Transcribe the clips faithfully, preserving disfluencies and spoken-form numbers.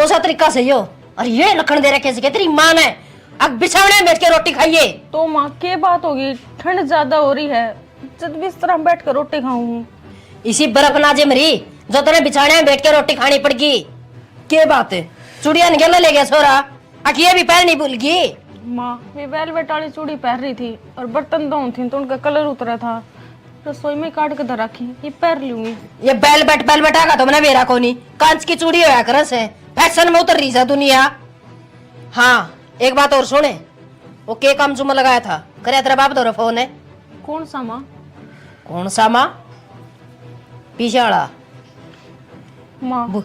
सा तरीका सही हो। और ये लखन दे रखे से तेरी माँ ने, अब बिछावने में बैठ के रोटी खाइए। तो माँ, के बात होगी? ठंड ज्यादा हो रही है, जब बिस्तर में बैठ कर रोटी खाऊं हूँ। इसी बर्फ ना जे मरी, जो तने बिछाने में बैठ के रोटी खानी पड़गी। के बात है? चूड़िया ने गेला ले गया छोरा, अक ये भी पहननी भूल गई। माँ, वे वेलवेट वाली चूड़ी पहन रही थी और बर्तन धोऊं थी तो उनका कलर उतरा था, रसोई में काट के धर रखी, ये पहन लूंगी। ये वेलवेट, वेलवेट आगा तो मने बेरा कोनी, कांच की चूड़ी होया करे से, फैशन में उतर रही से दुनिया। हाँ, एक बात और सुने, वो के काम जुम्मा लगाया था, करे तेरा बाप दौरे फोन है? कौन सा माँ? कौन सा माँ? पीछे वाला। माँ, बु-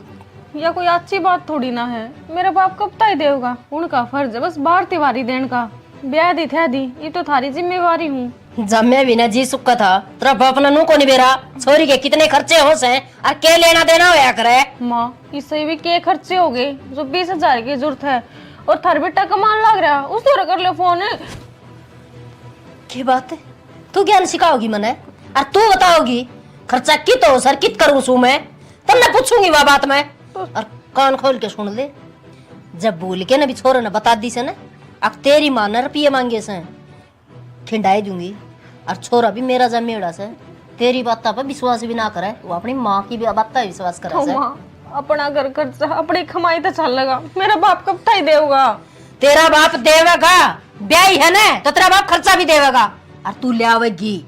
या कोई अच्छी बात थोड़ी ना है। मेरा बाप कब ताई देवगा? उनका फर्ज है बस बार तिवारी देन का। ब्याह दी थ्या दी, ये तो थारी जिम्मेवारी हूँ। जम्मे भी ना जी सुक्का था, तेरा बाप ने नू कोनी बेरा, छोरी के कितने खर्चे हो से, और के लेना देना होया करे। माँ, इससे भी के खर्चे हो गए जो बीस हजार की जरूरत है, और थार बेटा कमान लाग रहा, उस दौरे कर ले फोन। की बात है? तू ज्ञान सिखाओगी मने? और तू बताओगी खर्चा कित हो सर, कित करूँ सू मैं? तन्ने पूछूंगी वा बात मैं। और कान खोल के सुन ले, जब भूल के ना भी छोरे ने बता दी से ना, अब तेरी माँ ने रुपये मांगे से, खिंडाई दूंगी। और छोरा भी मेरा जा मेड़ा से, तेरी बातों पर विश्वास भी ना करे, वो अपनी माँ की भी बातों पर विश्वास करे तो से। माँ, अपना घर खर्चा अपनी कमाई तो चलेगा, मेरा बाप कब ताई देवगा? तेरा बाप देवेगा, ब्याही है ना, तो तेरा बाप खर्चा भी देवेगा, और तू ले आवेगी।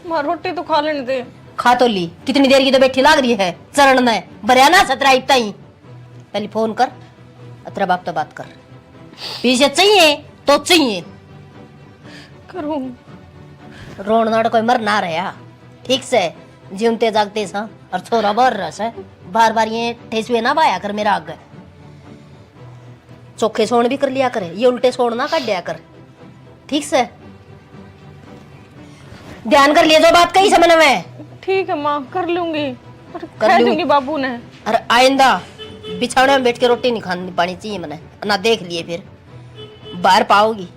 माँ, रोटी तो खा लेने दे। खा तो ली, कितनी देर की तो बैठी लाग रही है, चरण ने भरया ना सतरा इतना ही। पहले फोन कर, तेरा बाप तो बात कर, पीछे चाहिए तो चाहिए। करूँ। रोन नाड़ कोई मर ना रहा, ठीक से जीवते जागते सा, और छोरा बाहर रह से, बार बार ये ठेसुए ना पाया कर मेरा आगे। चोखे सोन भी कर लिया करे, ये उल्टे सोन ना काट दिया कर, ठीक से? ध्यान कर लिए जो बात कही से मैंने मैं। ठीक है माँ, कर लूंगी। और कर कह लूंगी। दूंगी बाबू ने। और आइंदा बिछाने में बैठ के रोटी नहीं खानी पानी चाहिए मैंने, ना देख लिए फिर बाहर पाओगी।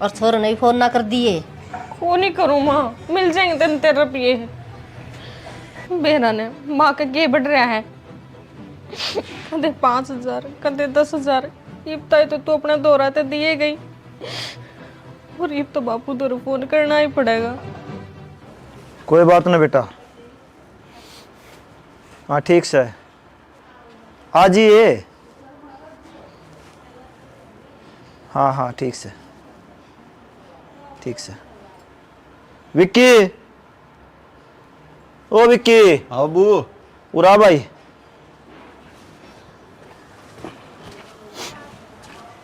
और छोरे ने भी फोन ना कर दिए। को नहीं करूँ माँ, मिल जाएंगे तीन तीन रुपये। बेरा ने माँ के के बढ़ रहा है, कदे पाँच हजार, कदे दस हजार। इब ताई तो तू अपना दौरा ते दिए गई, और इब तो बापू दौरे फोन करना ही पड़ेगा। कोई बात ना बेटा, हाँ ठीक से, आ जाइए। हाँ हाँ ठीक से, ठीक से। विक्की, ओ विक्की। हाँ बाबू। उरा भाई।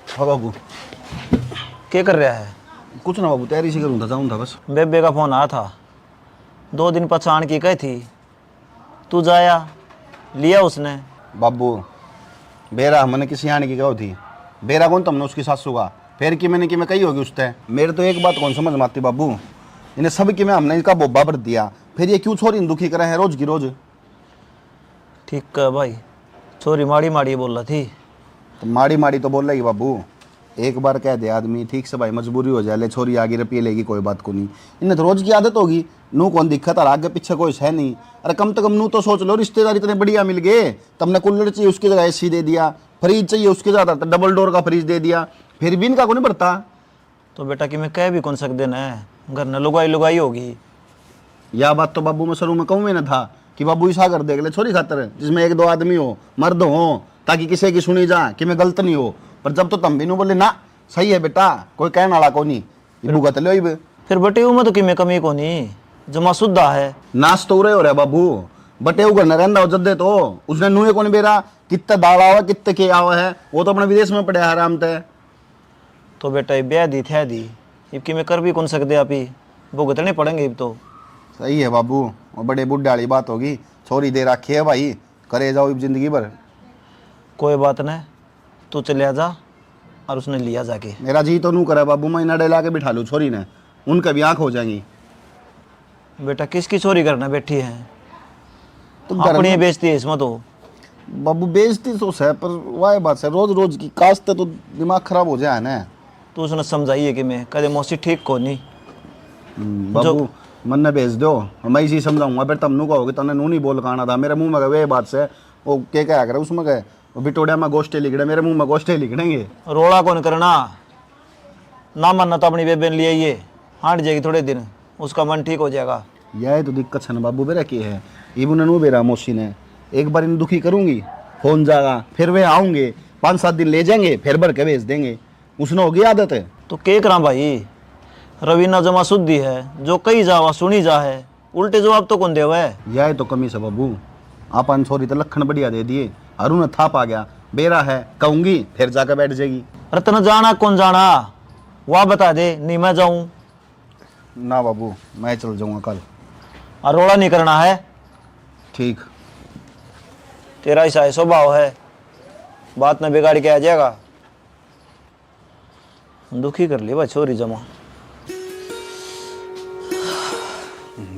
हाँ बाबू। के कर रहा है? कुछ ना बाबू, तैयारी से करूँ था, जाऊँ था बस। बेबे का फोन आया था, दो दिन पछाण की कही थी, तू जाया लिया उसने। बाबू, बेरा हमने किसी आने की कहो थी, बेरा कौन तुमने उसकी सासू का? फिर कि मैंने कि मैं कही होगी उसते। मेरे तो एक बात कौन समझ में आती बाबू, इन्हें सब कि मैं हमने इनका बोबा भर दिया, फिर ये क्यों छोरी ने दुखी करे हैं रोज की रोज? ठीक है भाई, छोरी माड़ी माड़ी बोल रही थी। तो माड़ी माड़ी तो बोलेगी बाबू, एक बार कह दे आदमी, ठीक से भाई, मजबूरी हो जाए, ले छोरी आगी रुपये लेगी, कोई बात को नहीं। इन्हें तो रोज की आदत होगी, नू कौन दिक्कत है, आगे पीछे कोई है नहीं। अरे कम से कम नू तो सोच लो, रिश्तेदार इतने बढ़िया मिल गए, तुमने कूलर चाहिए उसकी जगह एसी दे दिया, फ्रिज चाहिए उसकी जगह तो डबल डोर का फ्रिज दे दिया, फिर भी इनका को नहीं बढ़ता। तो बेटा कि मैं कह भी कौन सकते न, घर न लुगाई लुगाई होगी। या बात तो बाबू मैं शुरू में कहूँ में ना था कि बाबू इसा घर देख ले छोरी खातर, जिसमें एक दो आदमी हो, मर्द हो, ताकि किसी की सुनी जा कि मैं गलत नहीं हो। पर जब तो तुम भी नू बोले ना, सही है बेटा, कोई कहने वाला को नहीं, ये भुगत लो इब। फिर बटे में तो कि मैं कमी को नहीं, जमा सुद्धा है। नाश तो उरे हो रहा बाबू, बटे वो घर न रहंदा हो जद्दे तो उसने नूए कौन बेरा कित्ते दाल आवे, कित्ते के आवे है, वो तो अपने विदेश में पड़े आराम ते। तो बेटा, ये ब्याह दी थै दी, इब कि मैं कर भी कौन सकते आप ही, भुगतने पड़ेंगे इब तो। सही है बाबू, वो बड़े बूढ़े वाली बात होगी, छोरी दे रखी है भाई, करे जाओ इब जिंदगी भर। कोई बात नहीं, तू चलिया जा और उसने लिया जाके। मेरा जी तो नू करे बाबू, मैं इन्हें ला के बिठा लूँ छोरी ने, उनके भी आँख हो जाएंगी। बेटा, किसकी छोरी करने बैठी है? तो घर अपनी में बेइज्जती है इसमें तो। बाबू, बेइज्जती तो है, पर वाह बात है, रोज रोज की कास्ते तो दिमाग खराब हो जाए ना। तू उसने समझाइए कि मैं कदे मौसी ठीक को नहीं। हम्म, जो बाबू, मन्ने भेज दो, मैं इसी समझाऊंगा। फिर तमनू कहोगे, "तन्ने नू नहीं बोल काना था, मेरे मुंह में वे बात से।" वो के कहा करे उसमें गए, वो बिटोड़िया में गोश्ते लिखड़े, मेरे मुंह में गोश्ते लिखड़ेंगे। रोला कौन करना ना, मन्ना तो अपनी बेबे ने ले आइए, हांड जाएगी थोड़े दिन, उसका मन ठीक हो जाएगा। यह तो दिक्कत है ना बाबू, बेरा के है, इब उन्हें नू बेरा मौसी ने, एक बार इन दुखी करूंगी, फोन जागा, फिर वे आऊंगे, पाँच सात दिन ले जाएंगे, फिर भर के भेज देंगे। उसने होगी आदत। तो के करा भाई, रवीना जमा शुद्धि है, जो कही जा वा सुनी जा है, उल्टे जवाब तो कौन देवे? यह तो कमी से बाबू, आपन छोरी तो लखन बढ़िया दे दिए, अरुण था पा गया, बेरा है, कहूंगी फिर जाकर बैठ जाएगी। अरे तने जाना कौन जाना, वाह बता दे, नहीं मैं जाऊं। ना बाबू, मैं चल जाऊंगा कल। और रोला नहीं करना है। ठीक। तेरा ऐसा ही स्वभाव है, बात में बिगाड़ के आ जाएगा। दुखी कर लिया छोरी जमा।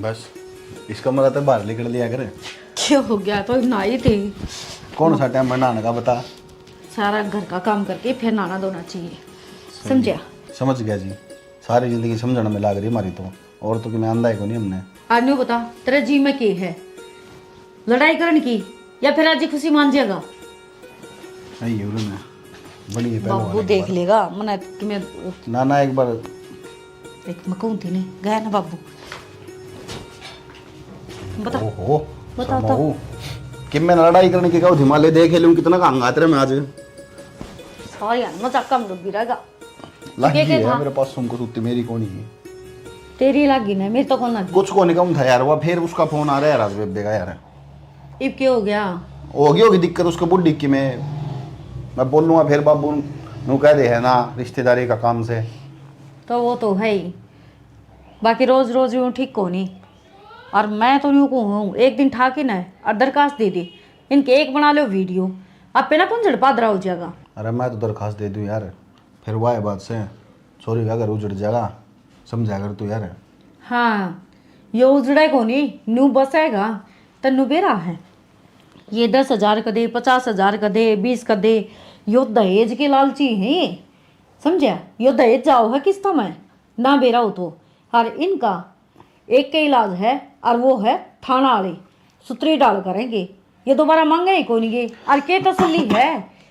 बस, इसका मजा तो बाहर निकल लिया करे। क्या हो गया? तो नहाई थी। कौन सा टाइम है नहाने का, बता? सारा घर का काम करके फिर नहाना धोना चाहिए, सही। समझा? समझ गया जी। सारी जिंदगी समझण में लाग रही हमारी तो, और तो कि मैं आंदा ही कोनी हमने। आज न्यू बता, तेरे जी में के है? लड़ाई करण की या फिर राजी खुशी मान जाएगा? सही है, उरे में बड़ी है पहलवान बाबू एक देख बार। लेगा, मने कि मैं ना, ना, एक बार। देख, मैं कहूँ थी नहीं, गया ना बाबू। बता। ओहो, बता, शर्माऊ। बता। कि मैं लड़ाई करने की कहूँ थी, माले देख लूँ कितना का हंगात रहे मैं आज। सारी यार मजाक कम डूबी रहेगा। लागी के है था? मेरे पास सुन को सुत्ती मेरी कोनी है। तेरी लागी ना, मेरी तो कौन लागी? कुछ को नहीं कम था यार, वो फिर उसका फोन आ रहा है रात बेबे का यार। इब क्या हो गया? होगी होगी दिक्कत उसको बुढ़ी की। मैं मैं बोलूँगा फिर बाबू नू कह दे है ना, रिश्तेदारी का काम से। तो वो तो है ही, बाकी रोज रोज यूं ठीक को नहीं। और मैं तो यूं कहूँ, एक दिन ठा के ना और दरखास्त दे दे, इनके एक बना लो वीडियो, आप पे ना पुंजड़ पादरा हो जाएगा। अरे मैं तो दरखास्त दे दूँ यार, फिर वाह बात से छोरी का घर उजड़ जाएगा, समझा कर तू यार। हाँ, यो उजड़े कोनी, न्यू बसेगा, तन्नू बेरा है। ये दस हजार कदे, पचास हजार कदे, बीस कदे, यो दहेज के लालची हैं ये, समझा? यो दहेज जाओ है किस्ता में, ना बेरा हो तो। और इनका एक के इलाज है, और वो है थाना वाले, सुतरी डाल करेंगे। ये दोबारा मांगे ही कोनी ये, और के तसल्ली है?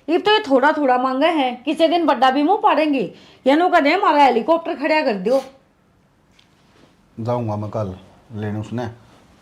इब तो ये थोड़ा थोड़ा मांगे हैं, किसी दिन बड्डा भी मुंह पाड़ेंगे। ये नु कहते हमारा हेलीकॉप्टर खड़ा कर दो। जाऊंगा मैं कल लेने उसने,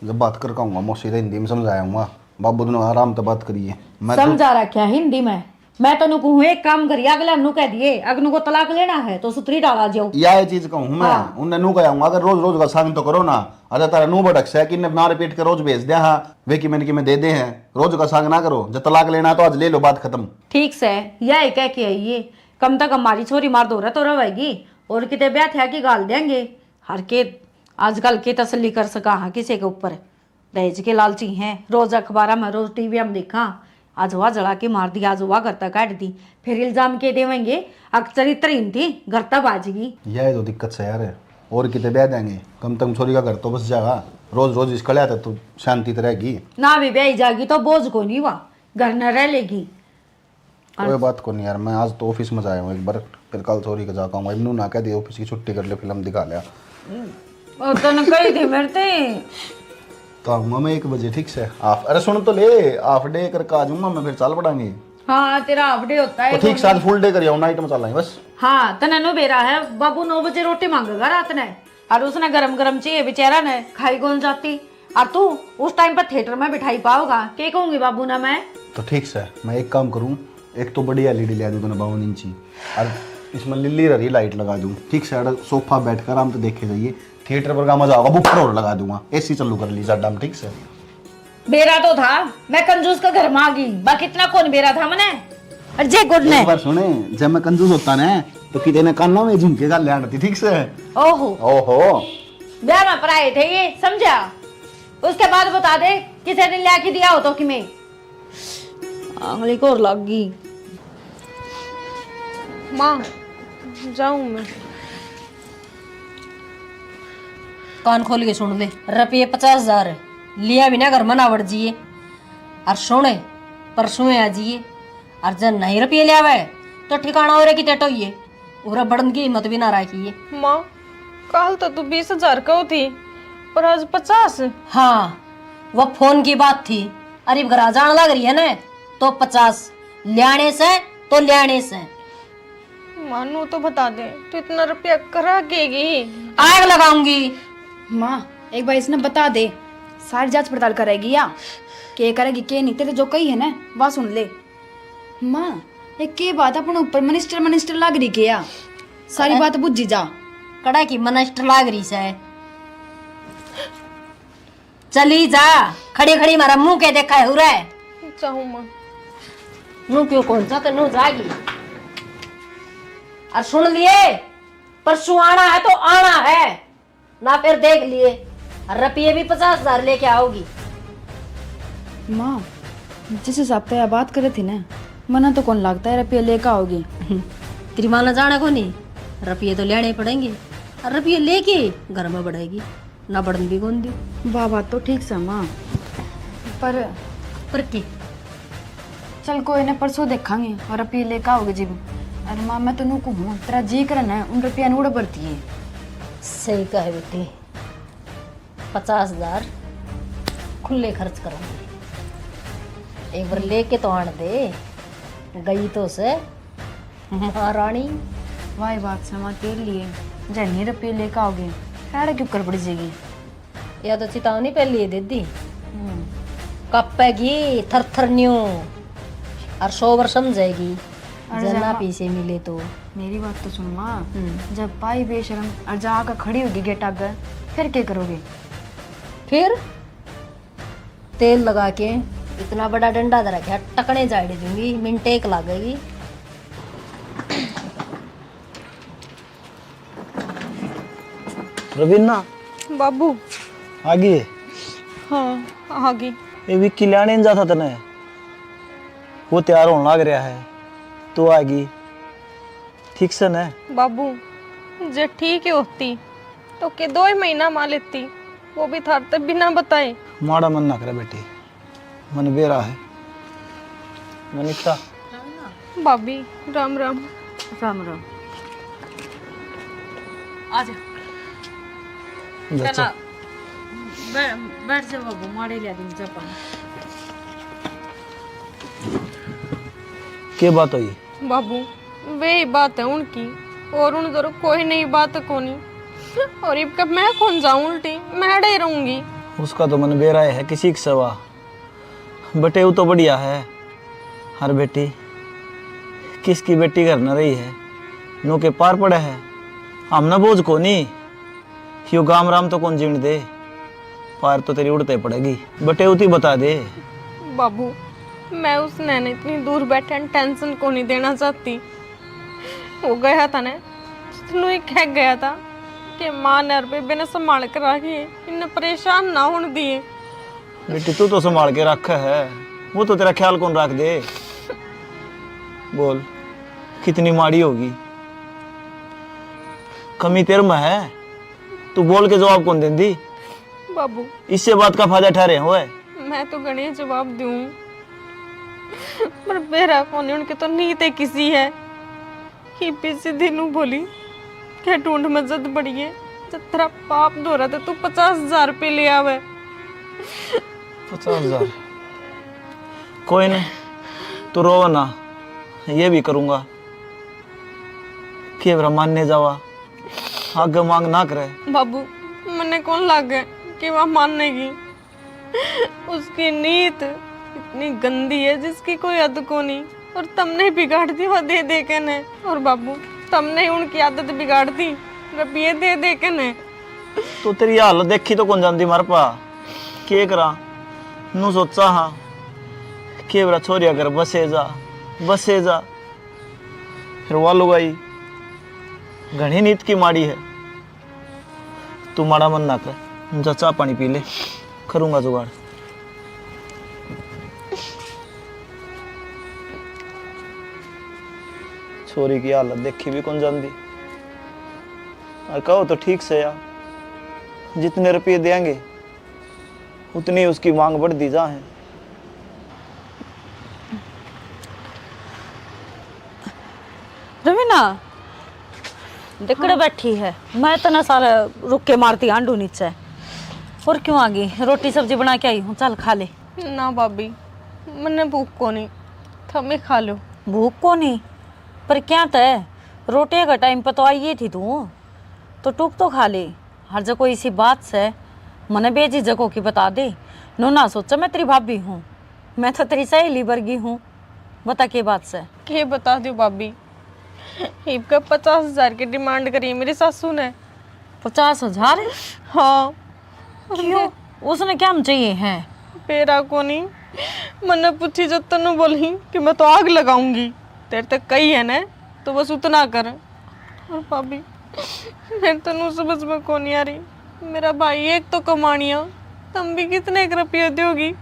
जब बात कर आऊंगा मौसी तो हिंदी में समझाया हूँ। बाबू ने आराम से बात करिए। मैं तो समझा रखा हिंदी में। मैं तनु कहूँ एक काम करिए, अगला नु कह दिए, अगनू को तलाक लेना है तो सुतरी डाला जाओ। या ये चीज कहूँ मैं, हाँ। उनने नु कह आऊंगा, अगर रोज रोज का संग तो करो ना। अरे तारा नु भटक से कि इन्हें ना रिपीट के रोज भेज दे, हाँ वे कि मैंने कि मैं दे दे हैं, रोज का संग ना करो। जब तलाक लेना है तो आज ले लो, बात खत्म। ठीक से, यही कह के आइए, कम तक हमारी छोरी मार दो रहा तो रहेगी, और किते ब्याह थ्या की गाल देंगे। हर के आजकल के तसल्ली कर सका हाँ किसी के ऊपर। दहेज के लालची हैं, रोज अखबार में, रोज टीवी में देखा, आज वह जला के मार दी, आज वह घर तक काट दी, फिर इल्जाम के देवेंगे, अक चरित्रहीन थी, घर तक भाजगी। यही तो दिक्कत से यार, और किते ब्याह देंगे, कम से कम छोरी का घर तो बस जाएगा। रोज रोज इसका लिया तो शांति तो रहेगी ना, भी ब्याही जाएगी तो बोझ को नहीं हुआ, घर न रह लेगी। कोई बात को नहीं यार, मैं आज तो ऑफिस में जाया हूँ एक बार, फिर कल छोरी के जाकर आऊंगा। इन्नू ना कह दे ऑफिस की छुट्टी कर ले, फिल्म दिखा लिया। और तने कही थी मेरे ते। तो आऊंगा मैं एक बजे, ठीक से? हाफ, अरे सुन तो ले, हाफ डे करके आ जाऊंगा मैं, फिर चल पड़ांगे। हाँ, तेरा हाफ डे होता है तो ठीक से आज फुल डे कर आऊँ, नाइट में चलांगे बस। हाँ, तने नो बेरा है, बाबू नौ बजे रोटी मांगेगा रात ने। और उसने गरम गरम चाहिए बेचारा ने, खाई कौन जाती। और तू उस टाइम पर थिएटर में बिठाई पाओगा, के कहूंगी बाबू ना मैं? तो ठीक से, मैं एक काम करूं, एक तो बड़ी एलईडी ले दूं तने बावन इंची, और इसमें लिल्ली रही लाइट लगा दूं, ठीक से, अरे सोफा बैठ कर आराम से देखे जाइए, थिएटर पर का मजा होगा, बूफर और लगा दूंगा, एसी चालू कर ली जड्डा में, ठीक से। बेरा तो था, मैं कंजूस के घर में आ गई, बाकी इतना कौन बेरा था मने। अरे जे गुड ने। एक बार सुने, जब मैं कंजूस होता ना, तो किते ने काना में झुमके का ले आती, ठीक से? ओहो। ओहो। ब्याह में पराए थे ये, समझा? उसके बाद बता दे, किसे ने ल्या के दिया हो तो कि मैं। आंगली को और लग गई। माँ, जाऊं मैं। कान खोल के सुन ले, रुपये पचास हजार लिया बिना घर में ना वड़ जिए। और सुने, परसों आ जिए। और जब नहीं रुपये लियावे, तो ठिकाना और की टेटो ये, उरे बड़न की हिम्मत भी ना रखिए। माँ, कल तो तू बीस हजार कहो थी, पर आज पचास? हाँ, वो फोन की बात थी। अरे, घर आ जान लग रही है ना, तो पचास ल्याणे से, तो ल्याणे से। माँ, नू तो बता दे, तू इतना रुपया करा के गई? आग लगाऊंगी। माँ, एक बार इसने बता दे, सारी जांच पड़ताल करेगी या के करेगी, के नहीं, तेरे जो कही है ना, वह सुन ले। माँ, ये के बात अपन ऊपर मिनिस्टर, मिनिस्टर लाग रही के या? सारी कड़ा बात बुझी जा। कड़ा की मिनिस्टर लाग रही से? चली जा, खड़ी खड़ी मारा मुंह के देखा है उरे। जाऊं माँ। नू क्यों कौन सा तो नू जागी। और सुन लिए, परसों आना है तो आना है, ना फिर देख लिए। और रुपये भी पचास हजार लेके आओगी। माँ, जिस हिसाब से यह बात करे थी ना, मना तो कौन लगता है रुपये लेकर आओगी। तेरी माँ ना जाना को नहीं, रुपये तो लेने पड़ेंगे। और रुपये लेके घर में बढ़ेगी, ना बढ़न भी कौन दी। वाह, बात तो ठीक से माँ, पर पर के? चल कोई ना, परसों देखांगे और रुपये लेकर आओगे जिब। अरे माँ, मैं तो नू कहूँ, तेरा जी करे ना, उन रुपया नूड़ भरती है। सही कहे बेटी, पचास हजार खुले खर्च करूंगी। एक बार लेके तो आन दे, गई तो से महारानी। वाह, बात से माँ तेरे लिए, जन्नी रुपये लेकर आओगे, साढ़े क्यों कर पड़ जाएगी। या तो चेतावनी पहले ही दे दी। हम्म। कापेगी थर थर न्यू, और सौ बार समझाएगी, और जब जब ना मा-, पीछे मिले तो। मेरी बात तो सुन माँ, हम्म। जब पाई बेशरम और जाकर खड़ी होगी गेट आगे, फिर क्या करोगे? फिर तेल लगा के इतना बड़ा डंडा धर रखा, टकने झाड़ी दूंगी, मिनट एक लागेगी। रवीना। बाबू। आ गई? हाँ, आ गई। ये विक्की लाने नहीं जाता तने, वो तैयार होने लग रहा है, तू आ गई, ठीक से ना? बाबू, जे ठीक ही होती तो के दो ही महीना मा लेती, वो भी थार ते बिना बताए। माड़ा मन ना करे बेटी, मन बेरा है। मनीषा। भाभी, राम राम। राम राम। आ जा। जा, चला। चल। बै-, बैठ जा बाबू, माड़े लिया दिन जा पानी। के बात हुई? बाबू, वे ही बात है उनकी, और उन जरूर कोई नई बात कोनी। और इबके मैं कौन जाऊं उल्टी, मैं अड़े रहूंगी। उसका तो मन बेरा है किसी की सेवा। बटे वो तो बढ़िया है। हर बेटी, किसकी बेटी घर न रही है, नो के पार पड़े है। हमने बोझ कोनी, यो गाम राम तो कौन जीण दे, पार तो तेरी उड़ते पड़ेगी। बटे उती बता दे। बाबू, मैं उस नैने इतनी दूर बैठे टेंशन कोनी देना चाहती। वो गया था ना, उसने ही कह गया था कि माँ ने और बेबे ने संभाल कर रखी, इन्हें परेशान ना होने दिए। बेटी, तू तो संभाल के रखे है, वो तो तेरा ख्याल कौन रख दे। बोल, कितनी माड़ी होगी, कमी तेरे में है, तू बोल के जवाब कौन देंदी? बाबू। इससे बात का फायदा ठहरे हुए। मैं तो घणे जवाब दूं, पर बेरा कोनी उनके तो नीत ही किसी है। ये पीछे दिन बोली, क्या ढूंढ में जद पड़ी है, जब तेरा बाप धोरा तो तू पचास हजार रुपये ले आवे। पचास हजार? कोई नहीं, तू रोवे ना, ये भी करूँगा। के भरा मानने जावा, आगे मांग ना करे। बाबू, मन्ने कौन लागे कि वह मानेगी। उसकी नीत इतनी गंदी है जिसकी कोई हद कोनी। और तमने बिगाड़ दी वो दे दे के ने। और बाबू, तमने उनकी आदत बिगाड़ दी रुपये दे दे के ने। तो तेरी हालत देखी तो कौन जाती मारे पा। के करा, नू सोचा हाँ, के बरा छोरिया घर बसे जा, बसे जा। फिर वा लुगाई घणी नीत की माड़ी है। तू माड़ा मन ना कर, जा चाह पानी पी ले, करूँगा जुगाड़। छोरी की हालत देखी भी कौन जाती। और कहो तो ठीक से यार, जितने रुपये देंगे उतनी उसकी मांग बढ़ती जा है। रवीना, देखड़े हाँ। बैठी है, मैं तो ना सारा रुक के मारती आंडू नीचे। और क्यों आ गई? रोटी सब्जी बना के आई हूँ, चल खा ले। ना भाभी, मन्ने भूख कोनी, थमे खा लो। भूख कोनी? पर क्या तै रोटी का टाइम पे तो आई थी तू, तो टूक तो खा ले। हर जगह कोई इसी बात से मने बेझिझक होके बता दे, नो ना सोचा मैं तेरी भाभी हूँ, मैं तो तेरी सहेली वर्गी हूँ। बता के बात से? के बता दो भाभी, इबका पचास हजार की डिमांड करी मेरी सासू ने। पचास हजार? हाँ। क्यों? उसने क्या हम चाहिए हैं? बेरा कोनी, मन्ने पूछी जब तन्नू बोली कि मैं तो आग लगाऊंगी। तेरे तक कही है ना, तो बस उतना कर। और भाभी, मेरे तो नू समझ में कोनी आ रही। मेरा भाई एक तो कमानिया, तम भी कितने एक रुपये दोगी?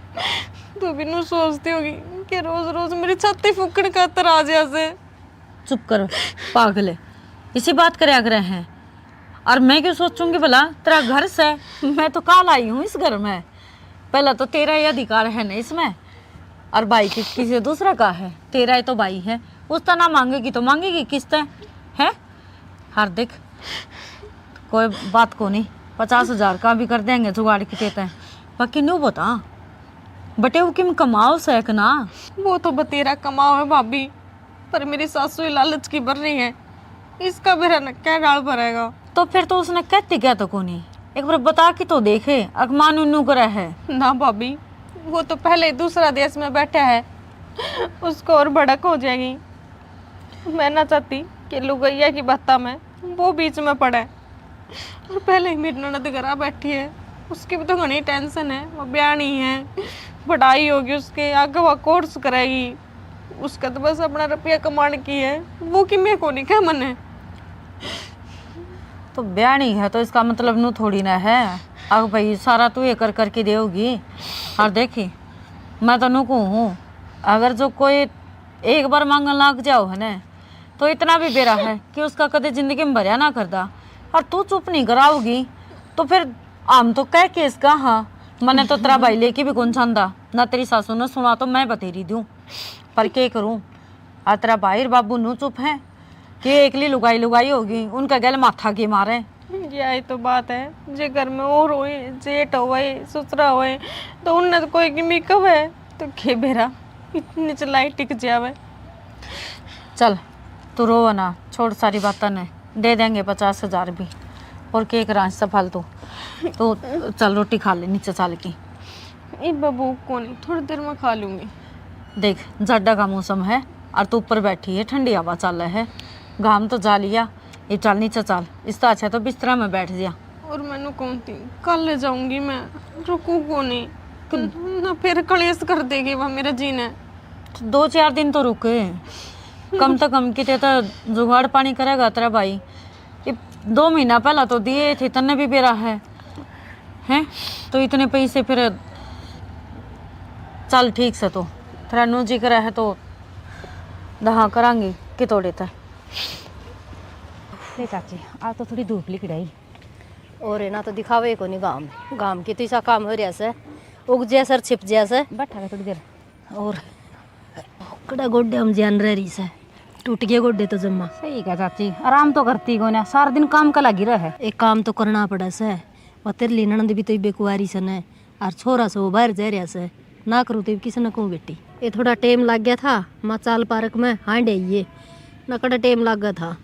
तू भी नू सोचती होगी कि रोज रोज मेरी छाती फूकण खातर आ जा से। चुप कर पागल, इसी बात करया करे हैं। और मैं क्यों सोचूंगी भला, तेरा घर से? मैं तो काल आई हूँ इस घर में। पहला तो तेरा ही अधिकार है ना इसमें, और भाई की किसी दूसरा का है? तेरा ही तो भाई है, उसका ना मांगेगी तो मांगेगी किससे? है? हार्दिक, कोई बात को नहीं, पचास हजार का भी कर देंगे जुगाड़ की तेते। बाकी न्यू बता, बटे वो किम कमाओ से कि ना? वो तो बतेरा कमाओ है भाभी, पर मेरी सासू ही लालच की भर रही है, इसका बेरा न क्या गाल भरेगा? तो फिर तो उसने कहती क्या तो कोनी, एक बार बता के तो देखे, अकमान उन्नू करे है। ना भाभी, वो तो पहले ही दूसरा देश में बैठा है, उसको और भड़क हो जाएगी। मैं ना चाहती कि लुगैया की बातों में वो बीच में पड़े। और पहले ही मेरी ननद घर आ बैठी है, उसकी भी तो घणी टेंशन है। वो ब्याणी है, पढ़ाई होगी उसके, आगे वो कोर्स करेगी, उसका तो बस अपना रुपया कमाने की है। वो कि मैं को नहीं कह मने। तो ब्याणी है तो इसका मतलब नू थोड़ी ना है, अब भाई सारा तू ये कर करके देगी। और देखी, मैं तो नू कहूँ हूँ, अगर जो कोई एक बार मांगन लाग जाओ है ना, तो इतना भी बेरा है कि उसका कदे जिंदगी में भरया ना करदा। और तू चुप नहीं कराओगी तो फिर हम तो कह के इसका, हाँ, मने तो तेरा भाई लेके भी कौन चाहता ना, तेरी सासू ने सुना तो मैं बतेरी दूँ, पर के करूँ? और तेरा भाई और बाबू नू चुप है कि एकली लुगाई लुगाई होगी, उनका गैल माथा के मारे। यही तो बात है, जे घर में और होए, जेठ होए, ससुरा होए, तो उनने तो कोई की मेकअप है, तो के बेरा इतनी चलाई टिक जावे। चल, तू रोवे ना, छोड़ सारी बातें ने, दे देंगे पचास हजार भी। और के करा इससे फालतू? तो चल, रोटी खा ले नीचे चल के। इब भूख कोनी, थोड़ी देर में खा लूंगी। देख, जाडा का मौसम है और तू ऊपर बैठी है, ठंडी हवा चल है, घाम तो जा लिया। ये चल नीचे चल, इससे अच्छा तो बिस्तरा में बैठ जा। और मैनू कौन थी, कल ले जाऊंगी मैं, रुकू कोनी। तो ना फिर कलेश कर देगी वह मेरे जी ने। तो दो चार दिन तो रुक, कम तो कम किते तो जुगाड़ पानी करेगा तेरा भाई। ये दो महीना पहला तो दिए थे, तन्ने भी बेरा है, हैं? तो इतने पैसे फिर, चल ठीक से, तो तेरा नू जी करे है तो दहा करांगे कितोड़े तक। ले चाची, आज तो थोड़ी धूप लिकड़ाई। और है ना, तो दिखावे ही कोनी गाम। गाम की तो ऐसा काम हो रहा से, उग जैसा और छिप जैसा। बैठा के थोड़ी देर। और कड़ा गोड्डे हम जान रह रही से, टूट गए गोड्डे तो जम्मा। सही कहा चाची, आराम तो करती कोनी, सारा दिन काम का लगी रहे। एक काम तो करना पड़ा से, वो तेरे लिए ननद भी तो इबे कुआरी से न, और छोरा से वो बाहर जा रहा से, ना करूँ तो किस न कहूँ बेटी। ये थोड़ा टेम लाग गया था, माँ चाल पार्क में हांड आइए, ना कड़ा टेम लाग गया था।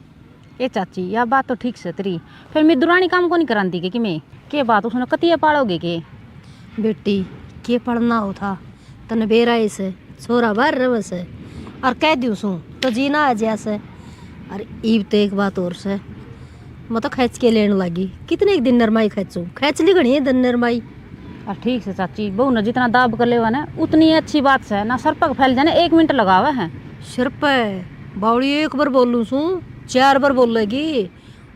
ए चाची, या बात तो ठीक से तेरी। फिर मैं दुरानी काम को नहीं करांदी के, कि मैं के बात उसने कतिए पालोगे के? बेटी, के पढ़ना हो था, तने बेरा ही से, छोरा बाहर रहे से, और कह दियो सू तो जीना आ जा से। और ईब तो एक बात और से, मैं तो खींच के लेने लगी। कितने एक दिन नरमाई खींचू, खींच ली घणी दिन नरमाई। और ठीक से चाची, बहू ने जितना दाब कर लेवा ना, उतनी अच्छी बात से ना, सर पग फैल जाने, एक मिनट लगावे है। सिर पे बावली एक बार बोलूं सू, चार बार बोलेगी,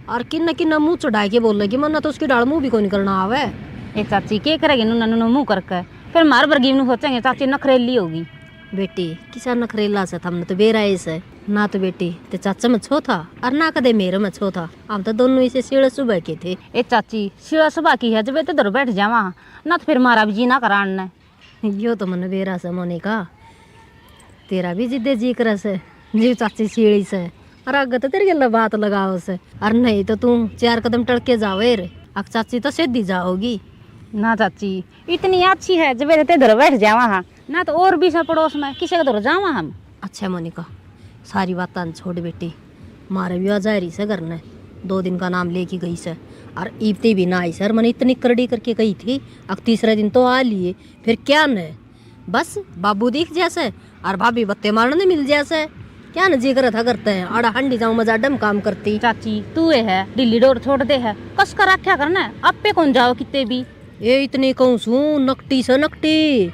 और किन्ना किन्ना मुंह चढ़ा के बोलेगी, मन्ना तो उसकी डाल मुंह भी कोनी करना आवे। ए चाची, के करेगी नुन्ना नुन्ना मुंह करके? फिर मार बरगी नु सोचेंगे, चाची नखरेली होगी। बेटी, किसा नखरेला से, थमने तो बेरा ही से। ना तो बेटी, ते चाचा में छो था, और ना कदे मेरे में छो था। हम तो दोनों इसे सीढ़े सुबह के थे। ए चाची, सीढ़ा सुबह की है, जब इतने धर बैठ जावा, ना तो फिर मारा भी जी ना करान ने। यो तो मन्ने बेरा से मोनिका, तेरा भी जिद्दे जी करे से, जीव चाची सीढ़ी से, और आगे तो तेरे गल्ला बात लगाओ से, और नहीं तो तू चार कदम टल के जावे रे, अक चाची तो सीधी जाओगी। ना चाची, इतनी अच्छी है, जब रहते घर बैठ जावा हाँ, ना तो और भी से पड़ोस में किसी के घर जावा हम। अच्छा मोनिका, सारी बातां छोड़ बेटी, मारे भी आ जा रही से घर ने, दो दिन का नाम लेके गई से, और इबते भी ना आई सर। मैंने इतनी करड़ी करके कही थी, अब तीसरे दिन तो आ लिए, फिर क्या न, बस बाबू दिख जैसे और भाभी बत्ते मारने मिल जैसे। क्या न जी करत था करते हैं, आड़ा हंडी जाऊं मजा डम काम करती। चाची, तू ये है, ढीली डोर छोड़ दे है, कस कर रखा करना है, आपे कौन जाओ किते भी। ये इतनी कहूँ सू, नकटी से नकटी,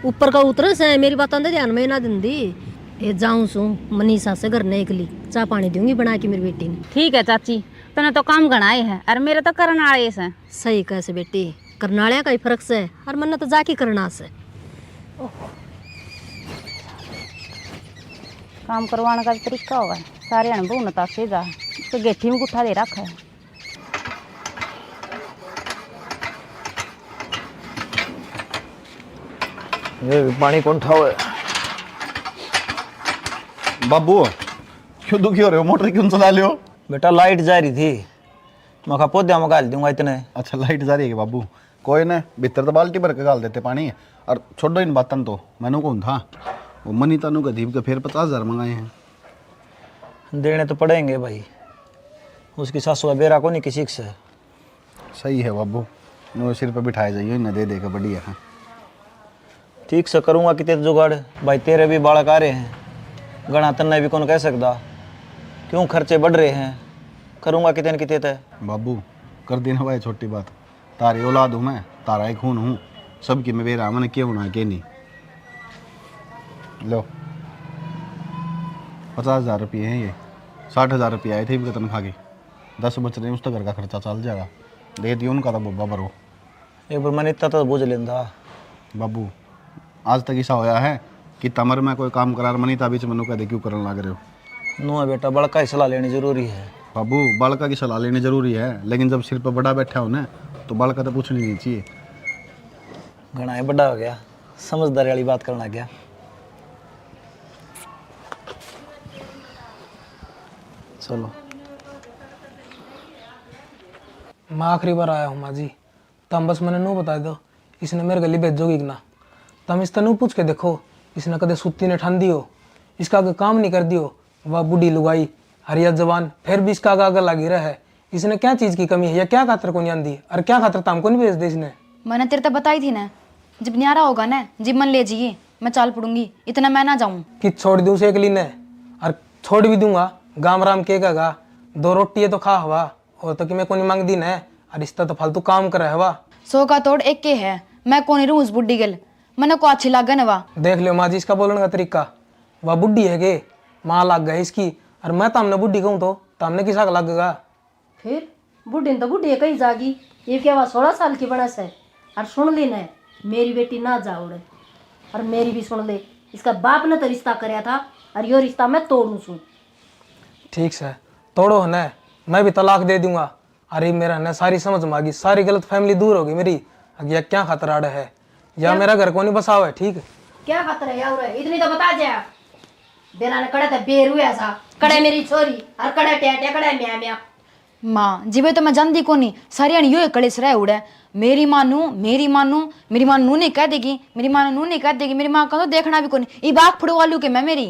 ऊपर का उतरे से, मेरी बातां दे ध्यान में ना दिंदी। ये जाऊं सू, मनीषा से घर ने एकली चाय पानी दूंगी बना के मेरी बेटी ने। ठीक है चाची, तने तो काम घणाए है, और मेरे तो करण आए से। सही कह से बेटी, करनालियां का ही फर्क से, और मन्ने तो जाके करना से। काम करवाने का भी तरीका होगा, सारे अनुभव नताशे जा, उसके गेठी में गुट्ठा दे रखा है। ये भी पानी कौन ठावे? बाबू, क्यों दुखी हो रहे हो? मोटर क्यों चला ले हो? बेटा, लाइट जा रही थी, मैं कहा पौधे में घाल दूंगा इतने। अच्छा, लाइट जा रही है बाबू? कोई ना, भीतर तो बाल्टी भर के घाल देते पानी। और छोड़ो इन बातन तो, मैंने कौन था, वो मनी तानू गदीब के फिर पचास हजार मंगाए हैं। देने तो पड़ेंगे भाई, उसकी सासू का बेरा को नहीं किसी से। सही है बाबू, नो सिर पे बिठाए जाइयो, इन्हें दे दे के बढ़िया है। ठीक से करूँगा किते जुगाड़। भाई, तेरे भी बालक आ रहे हैं, घणा तन्ने भी कौन कह सकता, क्यों खर्चे बढ़ रहे हैं। करूँगा किते न किते ते। बाबू, कर देना भाई छोटी बात, तारी औलाद हूँ मैं, तारा ही खून हूँ, सबकी मैं बेरा, मैंने के होना के नहीं। लो, पचास हजार रुपये हैं ये, साठ हजार रुपये आए थे इनकी तनख्वाह के, दस बच रहे हैं, उस तो घर का खर्चा चल जाएगा। दे दियो उनका तो बोबा भरो। एक बार मनीता तो बुझ लेंदा। बाबू, आज तक ऐसा होया है कि तमर मैं कोई काम करार मनीता बीच में नु कह दे, क्यों करन लाग रहे हो? नु है बेटा, बड़का ही सलाह लेनी जरूरी है। बाबू, बड़का की सलाह लेनी जरूरी है, लेकिन जब सिर पर बड़ा बैठा हो ना, तो बड़का तो पूछनी नहीं चाहिए। घणा ही बड़ा हो गया, समझदारी वाली बात करन लग गया। चलो। मैं आखिरी बार आया हूँ माँ जी, तम बस मन्ने नू बता दो, इसने मेरे गली भेजोगी कि ना? तम इसतै नू पूछ के देखो, इसने कदे सुत्ती ने ठांदी हो, इसका आगे काम नहीं कर दियो। वह बूढ़ी लुगाई, हरिया जवान, फिर भी इसका आगे आगे लागी रह है। इसने क्या चीज की कमी है या क्या खातर कोनी आंदी, और क्या खातर तम कोनी भेजदे इसने? मैंने तेरे तै बताई थी ना, जब न्यारा होगा ना, जिब मन ले जाइए, मैं चाल पड़ूंगी, इतना मैं ना जाऊं। कि छोड़ दूं उसे एकली ने, और छोड़ भी दूंगा, गाम राम के कहेगा, दो रोटी है तो खा हवा, और तो कि मैं कोनी मांगदी ने, और रिश्ता तो फालतू काम करे हवा। सौ का तोड़ एक के है, मैं कोनी रहूं उस बुढ़ी गल, मन्ने को अच्छी लागे न वा। देख लियो माँ जी इसका बोलने का तरीका, वह बुढ़ी है के माँ लाग गई इसकी, और मैं तामने बुढ़ी कहूँ तो तामने किसा का लागेगा? फिर बुढ़ी ने तो बुढ़ी कही जागी, ये क्या वा सोलह साल की बना से, और सुन ली ने, मेरी बेटी ना जा उड़े, और मेरी भी सुन ले, इसका बाप ने तो रिश्ता करया था, और यो रिश्ता मैं तोड़ू सूं। ठीक से, तोड़ो है ना, मैं भी तलाक दे दूंगा। अरे मेरा ना सारी समझ में आ गई, सारी गलत फहमी दूर होगी मेरी। अगिया क्या खातर आड़े है, या क्या? मेरा घर कोनी बसाओ है, ठीक? क्या खातर है यार, इतनी तो बता जा। बेरा ने कड़े ते बेर हुआ सा, कड़े मेरी छोरी, और कड़े टैटे, कड़े म्या म्या। माँ, जिबे तो मैं जानती कोनी, सारी अन यो ही कलेश रह उड़े। मेरी माँ नू, मेरी माँ नू, मेरी माँ नू नहीं कह देगी, मेरी माँ नू नहीं कह देगी, मेरी माँ का तो देखना भी कोनी। ई बाख फुड़वा लू के मैं मेरी।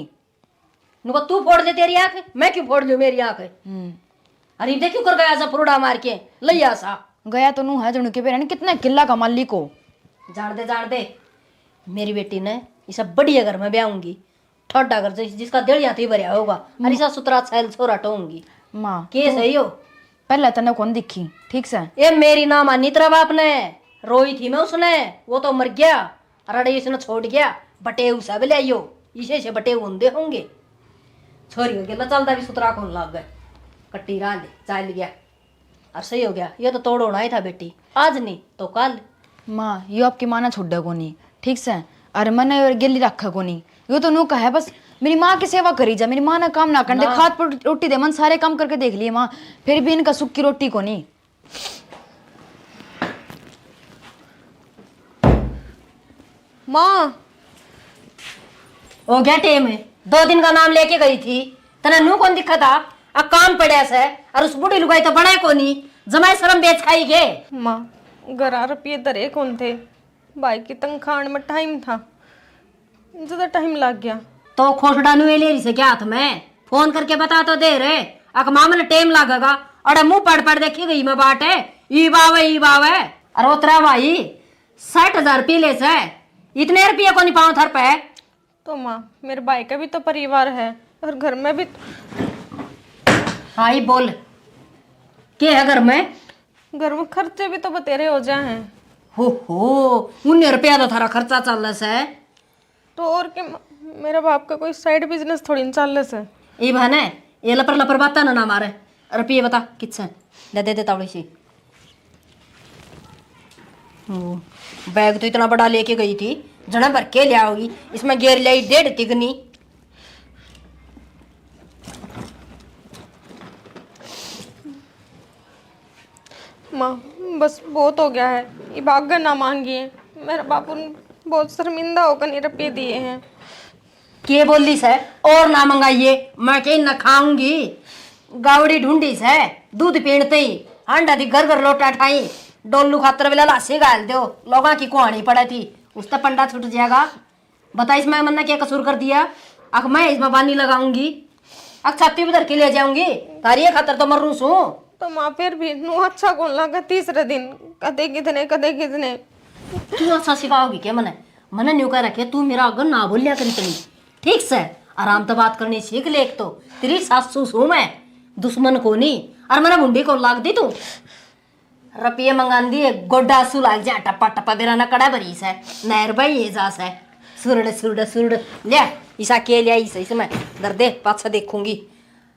नुको तू फोड़ दे तेरी आंख, मैं क्यों फोड़ लूं मेरी आंख? हम्म। अरे देखियो कर गया सा फुरड़ा मार के, लैया सा। गया तो नू है जणू के बेरा ने कितना किला का मालिक हो। जान दे, जान दे। मेरी बेटी ने इसे बढ़िया घर में ब्याहूंगी। ठोडा घर जिस-, जिसका दिल यहाँ तो ही भरया होगा। और इसा सुथरा छैल छोरा टोऊंगी। माँ, के तू सही हो? पहले तन्ने कौन दिखी, ठीक से? ए, मेरी ना मानी तेरा बाप ने। रोई थी मैं उसने, वो तो मर गया। अरे इसने छोड़ गया, बटेऊ सब ले आइयो। इसे से बटेऊ होंदे होंगे। छोरी के गेला चलता भी सुथरा कौन लाग गए। कट्टी राह ले, चल गया। और सही हो गया, ये तो तोड़ होना ही था बेटी, आज नहीं तो कल। माँ, यो आपकी माँ ना छोड़े कोनी, ठीक से? अरे मन्ने यो गेली रखे कोनी। यो तो नू कहे बस, मेरी माँ की सेवा करी जा, मेरी माँ ने काम ना करने दे, ना। खाद पर रोटी दे, मन सारे काम करके देख लिए माँ, फिर भी इनका सुख की रोटी कोनी। माँ। हो गया टेम, दो दिन का नाम लेके गई थी, तने नू कौन दिखा था? आ काम पड़ा से, और उस बूढ़ी लुगाई तो बना कोनी, जमाई शर्म बेच खाई गे। माँ, घर आ रुपये धरे कौन थे। भाई की तनख्वाह में टाइम था, ज्यादा टाइम लग गया। तो खोसड़ा नुए ले रही से क्या हाथ में? फोन करके बता तो दे रे। अक मामले टाइम लागेगा। अरे मुंह पड़ पड़ देखी गई मैं बाट है। ई बावे, ई बावे। अरे उतरा भाई, साठ हजार रुपये ले से, इतने रुपये को नहीं पाऊं थर पे। तो माँ, मेरे भाई का भी तो परिवार है और घर में भी। हाँ, ये बोल, के है घर में? घर में खर्चे भी तो बतेरे हो जाए हैं। हो हो, उन्नीस रुपया तो थारा खर्चा चल से। तो और के माँ, मेरा बाप का कोई साइड बिजनेस थोड़ी न चल से। ये बहाने ये लपर लपर बातें ना, ना मारे। रुपये बता कित से? ले दे दे तावड़ी सी। ओ, बैग तो इतना बड़ा लेके गई थी, जना भर के ले आओगी। इसमें गेर ले आई डेढ़ तिगनी। माँ, बस बहुत हो गया है, ये आगे ना मांगिए। मेरा बापू ने बहुत शर्मिंदा होकर ये रुपये दिए हैं। के बोली से? और ना मंगाइए, मैं के न खाऊंगी। गावड़ी ढूंढी से, दूध पीणते ही हांडा दी घर घर लोटा ठाई, डोलू खातर वेला लासी घाल दो, लोगां की कुहानी पड़े थी, उससे पंडा छूट जाएगा। बता, इसमें मन्ने क्या कसूर कर दिया? अख मैं इसमें बानी लगाऊंगी, अख छाती पे धर के ले जाऊंगी, तारी ये खातर तो मरू सू। तो माँ, फिर भी नू अच्छा कौन लगा? तीसरे दिन कदे कितने, कदे कितने। तू ऐसा सिखाओगी क्या मने? मने न्यू कह रखे, तू मेरा आगे ना बोलिया कर इतनी। ठीक से आराम तो बात करनी सीख ले। एक तो तेरी सासू सू मैं, दुश्मन को नहीं। और मने मुंडी कौन लाग दी तू? रुपये मंगांदी है, गोड्डा सू लाग जा, टप्पा टप्पा बेरा ना कड़ा भरी से, नहर बही जा से, सुरड़ सुरड़ सुरड़। ले, इसा के ले आई से, इसमें दर्दे पाछा देखूंगी।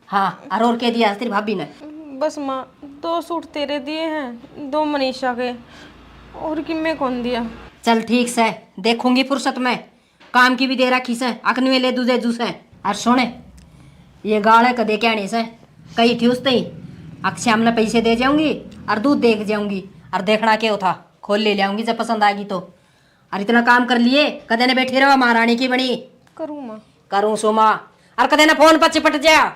हाँ, और, और के दिया तेरी भाभी ने? बस माँ, दो सूट तेरे दिए हैं, दो मनीषा के, और किम्मे कौन दिया। चल ठीक से, देखूंगी फुर्सत में। काम की भी दे रखी से, अकनवे ले दूजे जूसे। और सुने, ये गाले कदे कहने से, कही थी उसते ही, अक श्याम ने पैसे दे जाऊंगी और दूध देख जाऊंगी, और देखना के था, खोल ले ले आऊंगी जब पसंद आएगी तो। और इतना काम कर लिए, कदे ने बैठी रहो महारानी की बनी। करूँ माँ। करूँ सो माँ। और कदे ने फोन पर चिपट जा।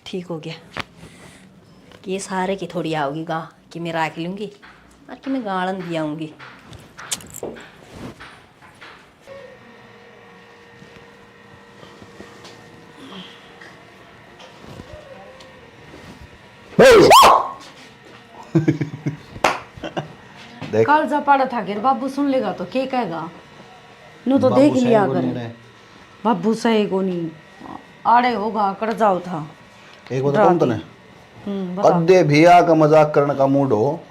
ठीक हो गया। कि ये सारे की थोड़ी आओगी गा, कि मैं राख लूंगी और कि मैं गालन भी आऊंगी। देख। कालजा पाड़ा था, गिर बाबू सुन लेगा तो के कहेगा? नु तो बाबू देख लिया सही कर। बोली ने। बाबू सही कोनी, आड़े होगा, कड़ जाओ था। एक बात डरा कहूं दी। तने? हम्म, बता। कदे भी आके मजाक करने का मूड हो,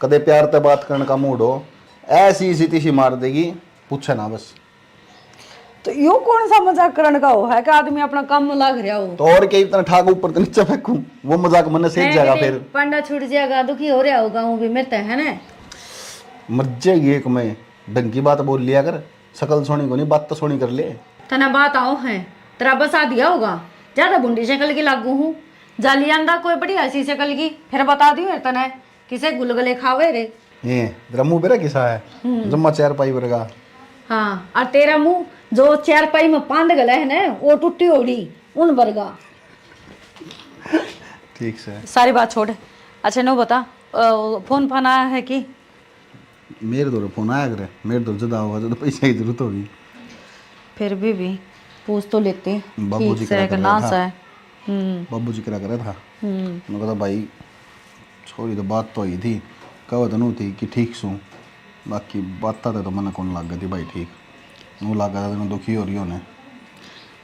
कदे प्यार ते बात करने का मूड हो, ऐसी इसी तीसी मार देगी, पूछे ना बस। तो यो कौन सा मजाक करने का हो है कि आदमी अपना काम में लाग रहा हो? तो और क्या, इतना ठाक ऊपर तो नीचे फेंकूं, वो मजाक मन्ने सेज है जाएगा कि नहीं? फिर पंडा छूट जाएगा, दुखी हो रहा होगा वो भी मेरे ते, है ना? मर जाएगी एक में, ढंग की बात बोल लिया कर। शकल सोनी कोनी, बात तो सोनी कर ले। तने बात आओ है, तेरा बसा दिया होगा, ज्यादा भुंडी शकल की लागू हूँ। जाली आंदा कोई बढ़िया सी शकल की, फिर बता दियो है तने, किसे गुलगुले खावे रे। ए, तेरा मुंह बेरा किसा है? हम्म। जम्मा चारपाई वर्गा। हाँ, और तेरा मुंह जो चारपाई में पांद गला है ना, वो टूटी होड़ी, उन वर्गा। ठीक से। सारी बात छोड़। अच्छा, नो बता, अ, फोन फान आया है कि? मेरे दौरे फोन आया करे, मेरे दौरे जदा होगा, जब पैसे की जरूरत होगी। फिर भी, भी पूछ तो लेते, बाबू ठीक जी से करा कि कर ना रहा था। से। हम्म। बाबू जी करा करे था। हम्म। मैं कहता, "भाई, छोरी तो बात तो हुई थी, कहो तो नू थी कि ठीक सूं, बाकी बात तो, तो मने कौन लाग गई थी भाई ठीक, नू लाग गया था, दुखी हो रही होने।"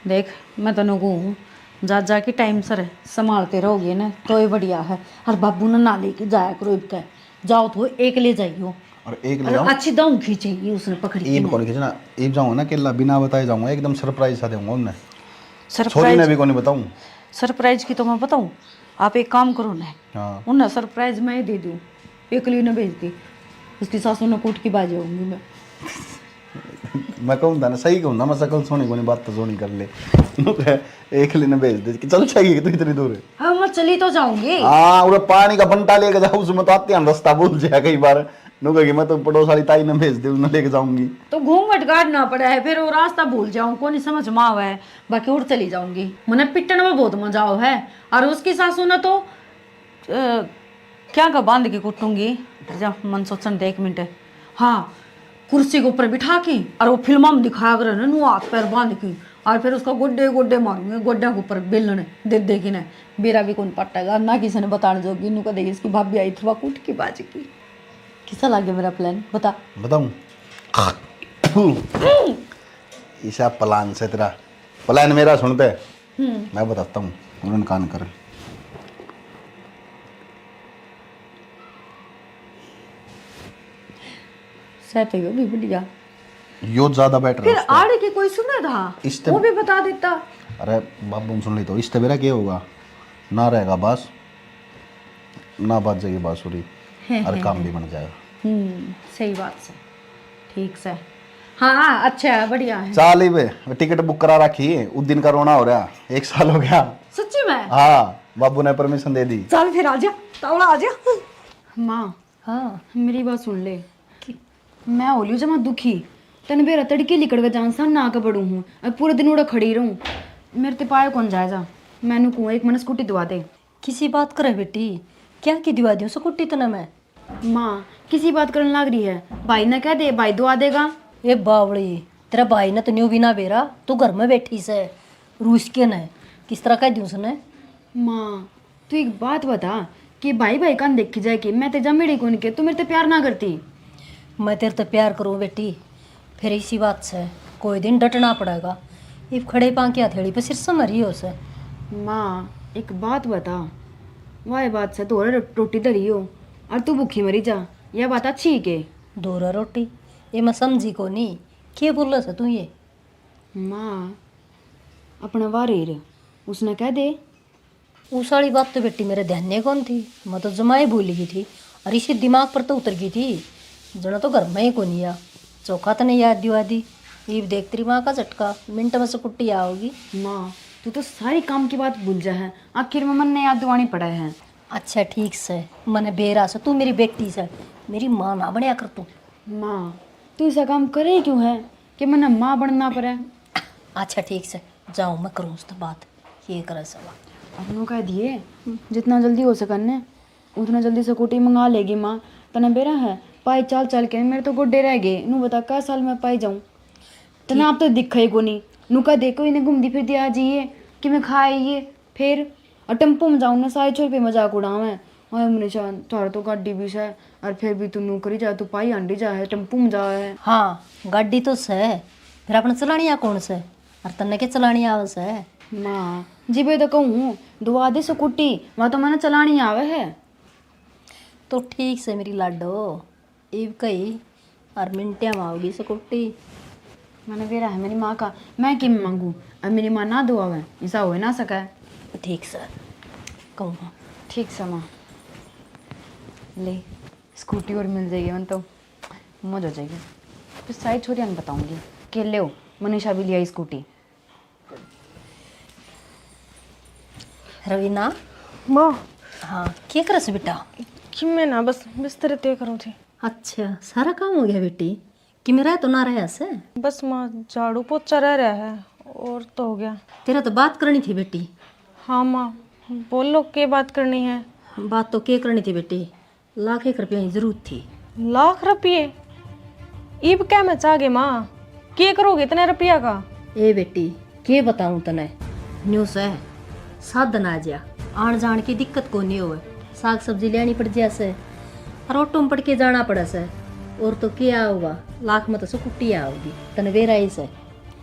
देख, मैं तने कहूँ, जा जा के टाइम सर संभालते रहोगे ना, तो ही बढ़िया है। और बाबू ने ना लेके जाया करो इबके। जाओ तो एक ले जाइयो। और एक ले और जाओ। अच्छी दाऊं खींचेगी उसने पकड़ के ईब ना। कौन खींचना? ईब जाऊंगा ना, केला बिना बताए जाऊंगा, एकदम सरप्राइज सा दूंगा उन्हें। छोरी ने सरप्राइज? भी कौन बताऊं? सरप्राइज की तो मैं बताऊं, आप एक काम करो ना। हाँ। उन्हें सरप्राइज मैं ही दे दूं, एकली ने भेज दी। उसकी सासू ने कूट की बाजी होंगी मैं। मैं कहूँ था ना, सही कहूँ था, मैं शकल सोनी कोनी, बात तो सोनी कर ले। नु कहे, "एकली ने भेज दे, कि चल जाएगी तू इतनी दूर?" हाँ, मैं चली तो जाऊंगी। हाँ, उरे पानी का बंटा लेके जाओ, उसमें तो आते हैं रास्ता भूल जाए कई बार। नु कहेगी, "मैं तो पड़ोस वाली ताई ने भेज दे, उन्हें लेके जाऊंगी।" तो घूंघट काटना पड़ा है, फिर वो रास्ता भूल जाऊं, कोनी समझ में आवे है, बाकी उड़ चली जाऊंगी। मने पिटन में बहुत मजा आवे है, और उसकी सासू ने तो, अ, क्या का बांध के कुटूंगी? जा, मन सोचन दे एक मिनट। हाँ, कुर्सी के ऊपर बिठा के और वो फिल्मा में दिखाया करे ना, नु हाथ पैर बांध के, और फिर उसका गोड्डे गोड्डे मारूंगी, गोड्डे के ऊपर बेलन दे दे के ना। बेरा भी कौन पटेगा ना, किसी ने बताने जोगी। नु कह देगी, इसकी भाभी आई थी, वह कूट की बाज की। किसा लागे मेरा प्लान, बता। बताऊं? फू। इसा प्लान से तेरा, प्लान मेरा सुनते। हम्म। मैं बताता हूँ, उन्होंने कान कर। सह तो यो भी बढ़िया। यो ज्यादा बेटर फिर है उसका। आड़े की कोई सुना था, इस ते वो भी बता देता। अरे बाबू ने सुन ली तो इससे मेरा क्या होगा? ना रहेगा बास, ना बाजेगी बांसुरी, हैं, और हैं, काम हैं। भी बन जाएगा। हम्म, सही बात से। ठीक से। हाँ, हाँ, अच्छा है, बढ़िया है। चाल ही बे, टिकट बुक करा रखी, उस दिन का रोना हो रहा, एक साल हो गया। सच्ची में? हाँ, बाबू ने परमिशन दे दी। चल फिर आ जा, तावड़ा आ जा। माँ, हाँ। मेरी बात सुन ले। मैं हो लियो जमा दुखी। तन बेरा तड़के लिकड़ के जान सा ना के बड़ू हूँ, अब पूरे दिन उड़ा खड़ी रहूँ। मेरे ते पाए कौन जाए जा। मैनू कहूँ, एक मन स्कूटी दवा दे। किसी बात करे बेटी, क्या की दिवा दूँ स्कूटी तने मैं? माँ, किसी बात करन लाग रही है, भाई ने कह दे, भाई दुआ देगा। ए बावली, तेरा भाई ने तो न्यू भी ना बेरा, तू घर में बैठी से, रूस के ने, किस तरह कह दूँ उसने? माँ, तू एक बात बता कि भाई भाई कान देखी जाए कि मैं ते जमेड़ी कौन के, तू मेरे ते प्यार ना करती? मैं तेरे ते प्यार करूँ बेटी, फिर इसी बात से कोई दिन डटना पड़ेगा। इब खड़े पां की हथेली पे सिर से मरी हो से। माँ, एक बात बता, वाह बात से तोरे रोटी धरी हो और तू भूखी मरी जा, यह बात अच्छी ही के? धोरा रोटी, ये मैं समझी कोनी, के बोले से तू ये? माँ, अपना वारेर उसने कह दे। उस वाली बात तो बेटी मेरे ध्यान नहीं कौन थी, मैं तो जमा ही भूल गई थी। और इसी दिमाग पर तो उतर गई थी, जना तो घर में ही कोनी आ। चोखा तने याद दिवा दी। इब देख तेरी माँ का झटका, मिनट में से कुट्टी आओगी। माँ, तू तो सारी काम की बात भूल जा है, आखिर में मन ने याद दिवानी पड़ा है। अच्छा ठीक से, मने बेरा से तू मेरी बेटी से, मेरी माँ ना बनया कर तू। माँ, तू ऐसा काम करे क्यों है कि मने माँ बनना पड़े? अच्छा ठीक से, जाओ मैं करूँ उससे बात, ये करे सवा। अब नु कह दिए, जितना जल्दी हो सके ने, उतना जल्दी स्कूटी मंगा लेगी माँ। तने बेरा है, पाई चाल चाल के मेरे तो गोडे रह गए। नु बता, कै साल में पाई जाऊँ? तने आप तो दिखा ही कोनी। नु कह दे, कोई ने घूमती फिरती आ जाइए कि मैं खा आइए, फिर और टेम्पो में जाऊँ ना, सारे छोर पे मजाक उड़ावे। ओए मनीषा, थारे तो गाड़ी भी से, और फिर भी तू नौकरी जा, तू पाई हांडी जा है, टेम्पो में जा है। हाँ, गाड़ी तो से, फिर अपने चलानिया कौन से? और तन्ने के चलानी आवे से? माँ, जिबे तो कहूँ, दुआ दे स्कूटी, वहाँ तो मैंने चलानी आवे है। तो ठीक से मेरी लाडो, इब कही और मिनटिया में आओगी स्कूटी। मैंने बेरा है मेरी माँ का, मैं किम मांगू? अब मेरी माँ ना दुआवे, ऐसा हो ना सके। ठीक सर, कहूँगा। ठीक सर माँ, ले स्कूटी और मिल जाएगी, मन तो मौज हो जाएगी। फिर सारी छोरियां ने बताऊंगी, के ले मनीषा भी ले आई स्कूटी। रवीना। माँ। हाँ, के करस बेटा? कि मैं ना बस बिस्तर तय करूँ थी। अच्छा, सारा काम हो गया बेटी? कि मेरा तो ना रहा से? बस माँ, झाड़ू पोछा रह रहा है, और तो हो गया। तेरा तो बात करनी थी बेटी। हाँ माँ, बोलो, के बात करनी है? बात तो के करनी थी बेटी, लाख एक रुपया की जरूरत थी। लाख रुपये? इब क्या मचा गए माँ? के करोगे इतने रुपया का? ए बेटी, के बताऊं तने, न्यू सै, साधन आ जा, आण जाण की दिक्कत कोनी होवे, साग सब्जी लेनी पड़ जा सै, और ऑटो में पड़ के जाना पड़े सै, और तो क्या होगा, लाख में तो स्कूटी आओगी, तने बेरा ही सै।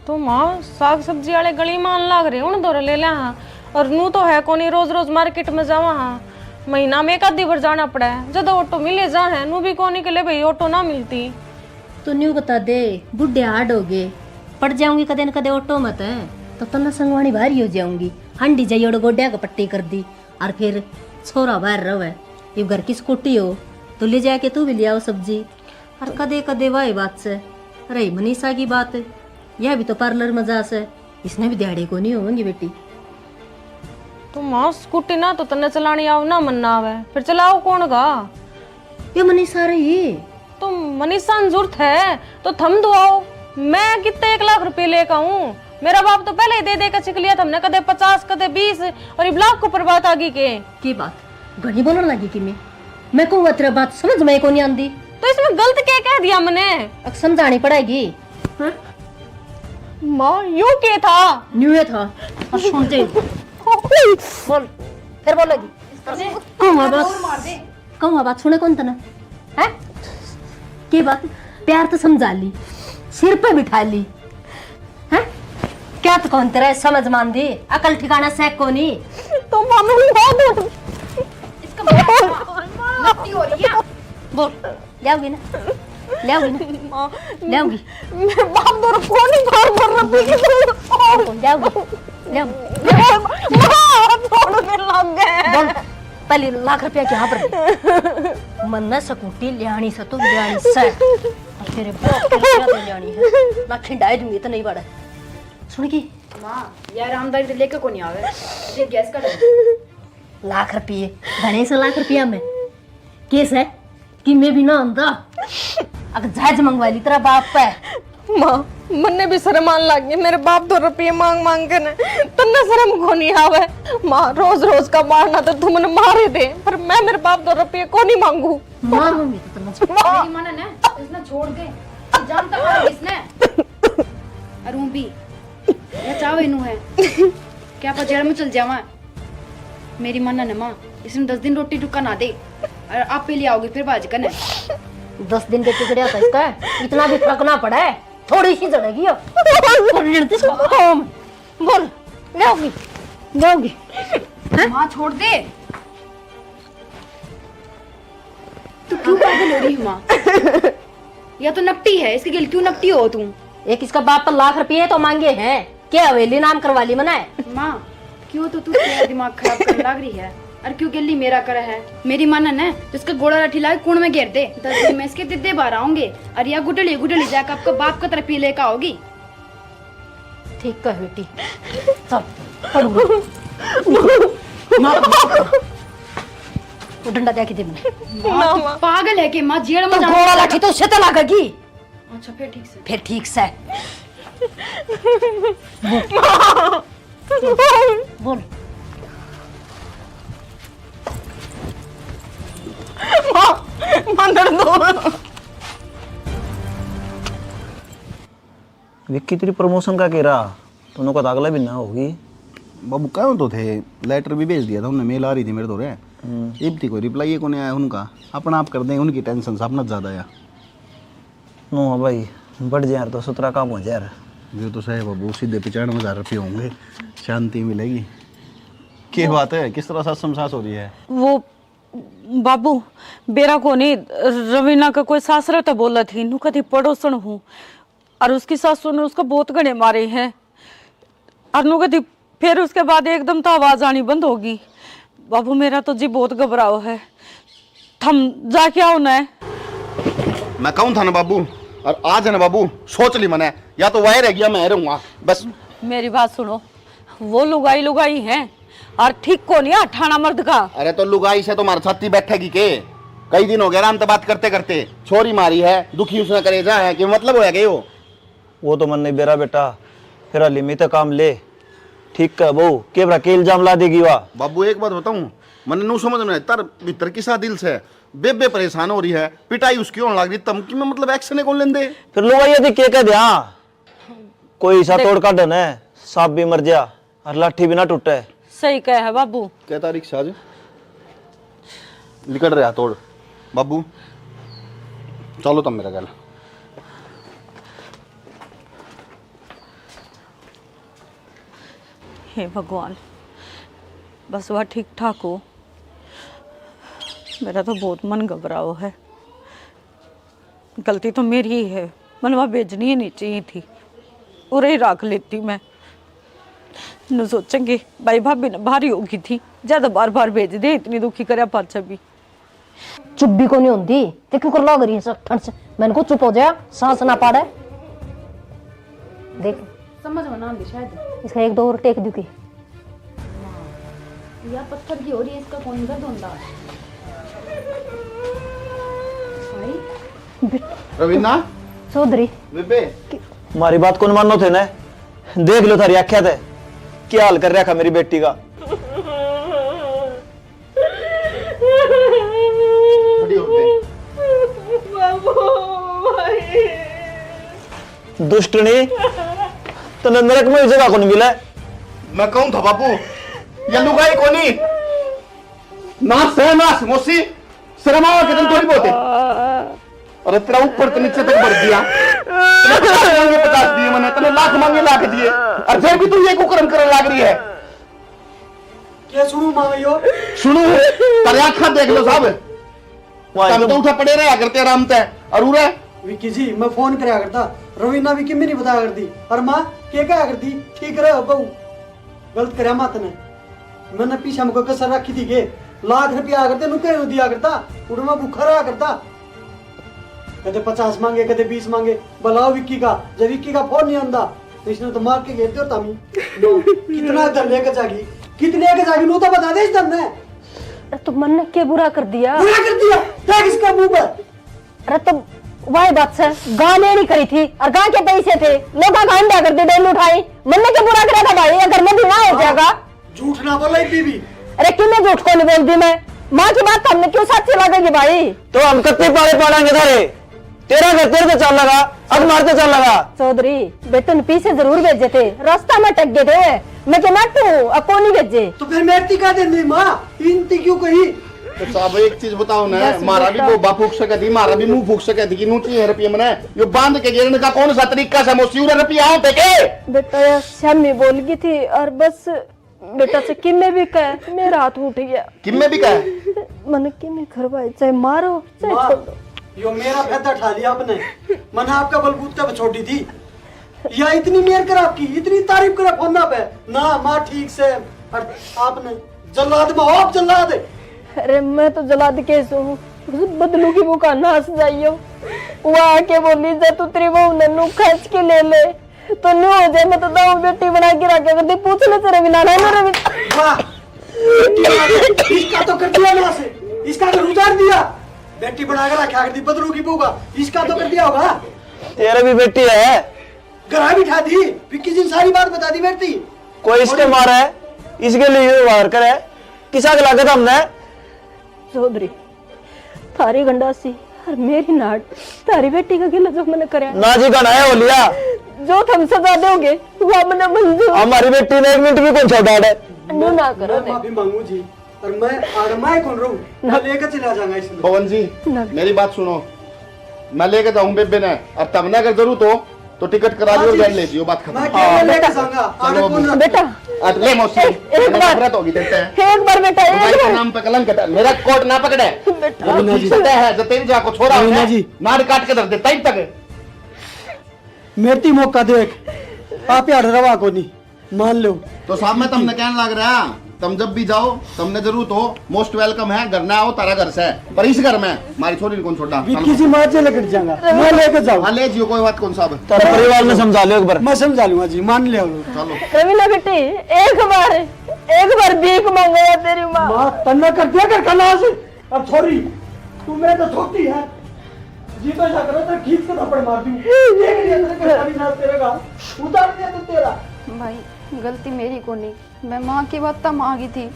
तो माँ, साग सब्जी वाले गली में आन लाग रहे, उन धोरे ले ल्या हाँ। और नू तो है कोनी, रोज रोज मार्केट में जावा हाँ, महीना में एक आधी बार जाना पड़ा है, जद ऑटो मिले जा है, नू भी कोनी के ले भाई ऑटो ना मिलती। तो न्यू बता दे, बूढ़े हार्ड हो गए, पड़ जाऊंगी कदे न कदे ऑटो में तो, तो तन्ने संगवानी भारी हो जाऊंगी। हांडी जाइए, ओड़े गोड्या का पट्टी कर दी, और फिर छोरा बाहर रहे, ये घर की स्कूटी हो, तो ले जाके तू भी ले आओ सब्जी। और कदे कदे वाह बात से रही मनीषा की बात, यह भी तो पार्लर में जा से, इसने भी दिहाड़ी को नहीं होंगी बेटी। तो माँ, स्कूटी ना तो तन्ने चलानी आवे, ना मन्ने आवे, फिर चलाओ कौन गा? ये मनीषा रही। तो मनीषा ने जरूरत है तो थम दुआओ, मैं कितने एक लाख रुपए लेकर आऊं? मेरा बाप तो पहले ही दे दे के छिक लिया थमने, कदे पचास, कदे बीस, और इब लाख के ऊपर बात आ गई के? की बात? घणी बोलण लगी कि मैं? मैं कहूँ तेरा बात समझ में ही कोनी आंदी। तो इसमें गलत क्या कह दिया मैंने? अब समझानी पड़ेगी। हाँ? माँ, यो के था? न्यूए था। और सुनते ही। बोल, फिर बोलेगी। कहूँ बात, कहूँ बात सुने कौन तने? हैं? के बात? प्यार तो समझा ली, सिर पे बिठा ली, हैं? क्या तो कौन तेरा समझ मान दी, अकल ठिकाना से कोनी। तो मानू ना दो। इसका मतलब नकली हो रही है। बोल, ले आओगी ना? ले आओगी ना? माँ, ले आओगी? मेरे बाप दो को नहीं बार बार रखती। ले आओगी? ले आओगी? माँ, छोड़ दे लग गए। बोल, पहले लाख रुपया क्या पर? मन्ने स्कूटी लियानी से तो लियानी से। और तेरे बाप के रुपया तो लियानी है। ना खिंडाए दूंगी तो नहीं बड़ा। सुन की? माँ, यार आमदारी तो लेके को नहीं आवे। ये गैस का डब्बा। लाख रुपये, घणे से लाख रुपया में। केस है? कि मैं भी ना आंदा। अगर जहाज मंगवा ली तेरा बाप पे। माँ, मन्ने भी शर्म आन लग गई। मेरे बाप तो रुपये मांग मांग के ना, तन्ने शर्म को नहीं आवे। माँ, रोज रोज का मारना तो तुमने मारे दे, पर मैं मेरे बाप तो रुपये को नहीं मांगू। मारूंगी तो तुमने। माँ। मेरी माँ ने ना, इसने छोड़ दे। तू जानता है इसने? अरूबी, ये चाहो इनू है। क्या पा जेल में चल जावा? मेरी माना ने माँ, इसने दस दिन रोटी टुक्का ना दे और आप पे ले आओगे फिर बाज कने। दस दिन के टुकड़े होता इसका, इतना भी फर्क ना पड़ा है, थोड़ी सी जड़ेगी हो। बोल, ले आओगी, ले आओगी। माँ, छोड़ दे। तू क्यों पागल हो रही है माँ? या तो नपटी है, इसके गेल क्यों नपटी हो तू? एक इसका बाप पर लाख रुपये तो मांगे हैं, क्या हवेली नाम करवा ली मना है? माँ, क्यों तो तू तेरा दिमाग खराब करने लग रही है, और क्यों गेली मेरा करे है? मेरी माना ने तो इसके गोड़ा लाठी लाके कुण में घेर दे, दस दिन में इसके दिद्दे बाहर आऊंगे, और या गुडली गुडली जाकर आपका बाप का तरफ ही लेकर आओगी। ठीक है बेटी, चल, पढ़ूंगी। मार, मार। वो डंडा दे के दे मने। माँ, तू पागल है के माँ? जेल में तो जाने गोला लाठी तो उससे तो लागेगी। अच्छा, फिर ठीक से। फिर ठीक से। बोल। बोल। माँ, माँ, दर्द हो। विक्की, तेरी प्रमोशन का के रहा? तूने को तो अगला महीना होगी। बाबू, कहो तो थे, लेटर भी भेज दिया था उन्हें, मेल आ रही थी मेरे धोरे। हम्म। इब तक कोई रिप्लाई ही कोनी आया उनका। अपना आप कर दें, उनकी टेंशन से अपना ज्यादा आया। नो भाई, बढ़ जाए यार, तो सत्रह काम हो जाए यार। ये तो सही बाबू, सीधे पचानवे हजार रुपये होंगे, शांति मिलेगी। क्या बात है, किस तरह सास समसास हो रही है? वो बाबू, बेरा कोनी, रवीना का कोई सासरा तो बोला थी, नु कदी पड़ोसन हूँ, और उसकी सासू ने उसको बहुत घणे मारे हैं, और नु कदी फिर उसके बाद एकदम तो आवाज आनी बंद होगी। बाबू, मेरा तो जी बहुत घबराव है, थम जाके आओ ना। मैं कहूँ था ना बाबू, और आज है ना बाबू, सोच ली मैंने, या तो वह रह गया, मैं रहूंगा बस। मेरी बात सुनो, वो लुगाई लुगाई है और ठीक को नहीं है ठाणा मर्द का। अरे तो लुगाई से तो मार छाती बैठेगी के? कई दिन हो गए आराम तो बात करते करते, छोरी मारी है, दुखी उसने करेजा है, कि मतलब होया गए हो? वो तो मन नहीं बेरा बेटा, फिर हली मी तो काम ले। ठीक है बहू, के बरा के इल्जाम ला देगी वा? बाबू, एक बात बताऊं, मन्ने नू समझ में तर भीतर किसा दिल से बेबे परेशान हो रही है, पिटाई उसकी होने लग रही, धमकी में मतलब एक्शन कौन लेंदे? फिर लुगाई यदि के कह दे, हाँ, कोई सा देख। तोड़ काढे न, सांप भी मर जा और लाठी भी ना टूटे। सही कहे है बाबू। कै तारीख से आज? लिकड़ रहा तोड़। बाबू, चलो तुम मेरे गल। हे भगवान, बस वह ठीक ठाक हो। मेरा तो बहुत मन घबराओ है। गलती तो मेरी ही है, मन वहाँ भेजनी ही नहीं चाहिए थी, उरे ही रख लेती मैं। न सोचेंगे भाई भाभी ने भारी होगी थी, ज्यादा बार बार भेज दे, इतनी दुखी करया पाछे भी। चुप भी कोनी होंदी, ते क्यों कर लाग रही है सब ठंड से? मैंने को चुप हो जा, सांस ना पाड़े। देख। समझ में ना आंदी शायद। इसका एक दो और टेक दूं की। या पत्थर की हो रही है, इसका कौन दर्द होंदा? भाई। रवीना? चौधरी। बेबे। हमारी बात कौन मानो थे ने? देख लो थारी आख्या थे, क्या हाल कर रखा मेरी बेटी का। दुष्टनी, तन्ने नरक में भी जगह कोनी मिले। मैं कहूं था बापू, ये लुगाई कोनी। नाश है नाश, मौसी, शर्मावा के दिन थोड़ी बहुत है। अरे तेरा ऊपर से नीचे तक भर दिया। तन्ने पचास मांगे पचास दिए मैंने, तन्ने लाख मांगे लाख दिए, और फिर भी तू ये कुकर्म करने लाग रही है। क्या सुनू माँ यो? सुनू, तेरे आँखा देख लो साहब। वाह, तम तो एकदम उठा पड़े रहा करते आराम तै। और उरे? विक्की जी, मैं फोन करया करता, रवीना भी किम्मे नहीं बताया करती। और माँ, के कहा करती, ठीक रहे हो बहू, गलत करया माँ तने। मैंने पीछे में कोई कसर रखी थी के? लाख रुपया आ करते, नुके दिया करता, उड़मा भूखा रहा करता। कदे पचास मांगे, कदे बीस मांगे। बुलाओ विक्की का, जब विक्की का फोन नहीं आंदा, तो इसने तो मार के घेर दियो तामी। लो, कितना इधर लेके जागी, कितने लेके जागी, नू तो बता दे इस दम में। अरे तो मन्ने के बुरा कर दिया? बुरा कर दिया? देख इसका मुंह पर। अरे तो वाही बात से, गां लेनी करी थी और गां के पैसे थे, लोगों का अंडा कर दे, डोल उठाई। मन्ने के बुरा करा था भाई, अगर मैं भी ना हो जाएगा। झूठ ना बोला इतनी भी। अरे क्यों मैं झूठ को नहीं बोल दी मैं? माँ की बात हमने क्यों सच्ची लगेगी भाई? तो हम कत्ते पाले पालेंगे थारे? तेरा घर तेरे पे चल लगा, अब मार पे चल लगा। चौधरी, बेटन पीछे जरूर भेजे थे, रास्ता में टक गए थे। मैं के नाटू, अको नहीं भेजे। तो फिर मेरी का देने माँ, इनती क्यों कही? तो साहब एक चीज बताओ ना, बस मारा भी बेटा। बोबा फूक सके थी, मारा भी मुंह फूक सके थी कि नूची है रुपये मने। यो बांध के गिरने का कौन सा तरीका से मोसी उरे रुपये आओ थे के? बेटा यार, श्यामी बोल गई थी और बस बेटा से किमे भी कह, मेरा हाथ उठ गया। किमे भी कह? मन किमे खरवाए, चाहे मारो, चाहे माँ, छोड़ो। यो मेरा फायदा ठा लिया आपने। मैंने आपका बलबूते पे छोड़ी थी। या इतनी मेर कर आपकी, इतनी तारीफ करे फोना पे। ना, माँ ठीक से। और आपने जल्लाद में हो आप, जल्लाद। अरे, मैं तो जल्लाद कैसे हूँ? उस बदलू की मुका नाश जाइयो। वो आके बोली, "जा तू तेरी बहू ने नू खींच के ले ले।" तो न्यू हो जाए, मैं तो दाऊ बेटी बना के रखे करती, पूछ ले तेरे बिना ना, मेरे बिना। वाह, बेटी बना के, इसका तो कर दिया नाश, इसका तो उतार दिया। बेटी बना के रखा करती बदलू की बहू का, इसका तो कर दिया होगा। तेरा भी बेटी है। घर बिठा दी, विक्की जी ने सारी बात बता दी बेटी। कोई इसके मारा है, इसके लिए व्यवहार करे, किसा के लागत हमने? चौधरी, थारी गंडासी और मेरी नाट, थारी बेटी का गिला जो मैंने करया। ना जी, घणा है हो लिया। जो थम सजा दोगे, वो हमने मंजूर। हमारी बेटी ने एक मिनट भी कौन छोड़ा है। न्यू ना करो मैं ने। माफी मांगू जी, और मैं आड़माए कौन रहूं, मैं लेकर चला जाऊंगा इसमें। पवन जी, ना। मेरी बात सुनो, मैं लेके जाऊं बेबे ने, और तब ने अगर जरूरत हो तो टिकट करा हाँ दियो और जी। बैठ ले जियो, बात खत्म। मैं हाँ। क्या लेके जाऊंगा? चलो आगे अभी। कौन रख- बेटा। अट ले मौसी, एक, एक मैंने बार। नफरत होगी तेरे से। एक बार बेटा, एक भाई के बार। नाम पे कलंक हटा, मेरा कोट ना पकड़े। बेटा। रवीना जी। पता है, जब तेरी जाको छोरा रवीना होता है, जी। नाड़ काट के धर दे, तब तक। मेरी मौका देख, आप यार रवा को नहीं। मान लो। तो साहब, मैं तमने कहने लग रहा, तुम जब भी जाओ, तुमने जरूरत हो, most welcome है, घर ना आओ, तारा घर से। पर इस घर में हमारी छोरी ने कौन छोड़ा? विक्की जी, मार जे लकड़ जाऊंगा, मैं लेके जाऊं। हाँ, ले जियो, कोई बात कौन साहब। तारे परिवार में समझा लो एक बार। मैं समझा लूंगा जी, मान ले। चलो। रवीना बेटी, एक बार, एक बार भीख मांगो या तेरी माँ। माँ, तन्ने कर दिया घर का नाश। अब छोरी, तू मेरे तो छोटी है। जी तो ऐसा करो, तेरे खींच के थप्पड़ मार दूं। देख लिया तेरे घर का भी नाश तेरे का। उतार दिया तू तेरा। भाई, गलती मेरी कोनी। मैं माँ की बात मांगी थी,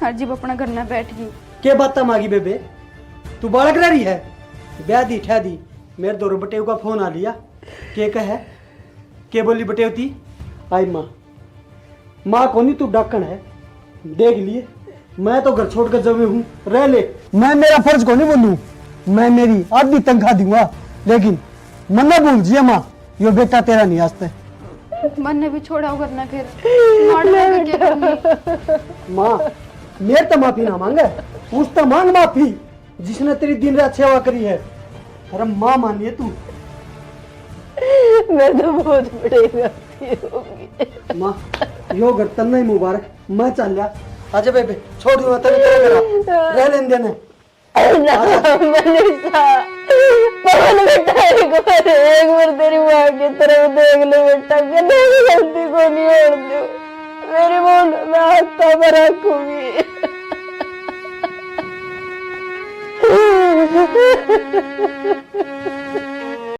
हर जीप अपना घर में बैठ गई। के बात मांगी बेबे? तू बालक रह रही है? ब्याह दी ठह दी, मेरे दोनों बटेव का फोन आ लिया। के कहे? के बोली बटेवती? आई माँ, माँ कोनी तू डाकण है, देख लिए, मैं तो घर छोड़ कर जमे हूँ, रह ले। मैं मेरा फर्ज कोनी बोलूँ, मैं मेरी आधी तनख्वाह दूंगा, लेकिन मन्ना भूल जिए माँ, यो बेटा तेरा नहीं आस्ते। मन्ने भी छोड़ा करना फिर। मार के क्या करूंगी? माँ, मेरे तो माफी ना मांगे, उस तो मांग माफी, जिसने तेरी दिन रात सेवा करी है। अरे माँ मानिए तू। मैं तो बहुत बड़ी गलती होगी। माँ, यो घर तन्ने ही मुबारक, मैं चाल्या। आजा बेबे, छोड़ दूंगा तेरे, तेरे घर आ। रह लेने देने। ना, मनीषा, पवन बेटा, एक बार, एक बार तेरी माँ की तरफ देख ले बेटा, कदे भी गलती को नहीं होने दूं। मेरी माँ, मैं हाथों पर रखूंगी।